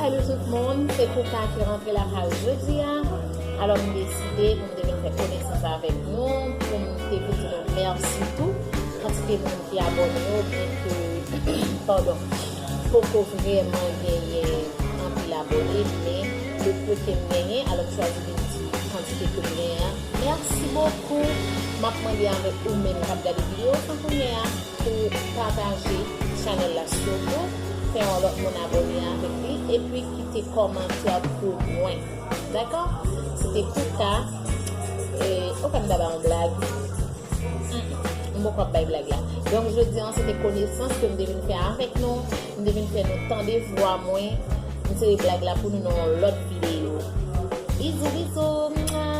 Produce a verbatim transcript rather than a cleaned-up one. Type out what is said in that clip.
Salut tout moun, se Kouka ki rantre lakay ou jodi a. Alò m deside pou m te vin fè konesans avèk nou, pou m te vin di nou mèsi tou. Kantite moun ki abòne yo, byen ke, padon, poko vrèman genyen anpil abòne, men le peu ke m genyen, alò m chwazi vin di kantite ke m genyen an. Mèsi bokou. M ap mande avèk ou menm k ap gade videyo sa kounye a pou pataje chanèl la sitou, fè yon lòt moun abòne avèk li, epi kite kòmantè pou mwen. Dakò? Se te Kouka. E, ou pa m ta ba yon blag. Mm, m poko ap bay blag la. Donk, jodi an, se te konesans ke m te vin fè avèk nou. M te vin fè nou tande vwa mwen. M tire blag la pou nou nan yon lòt videyo. Bizou, bizou.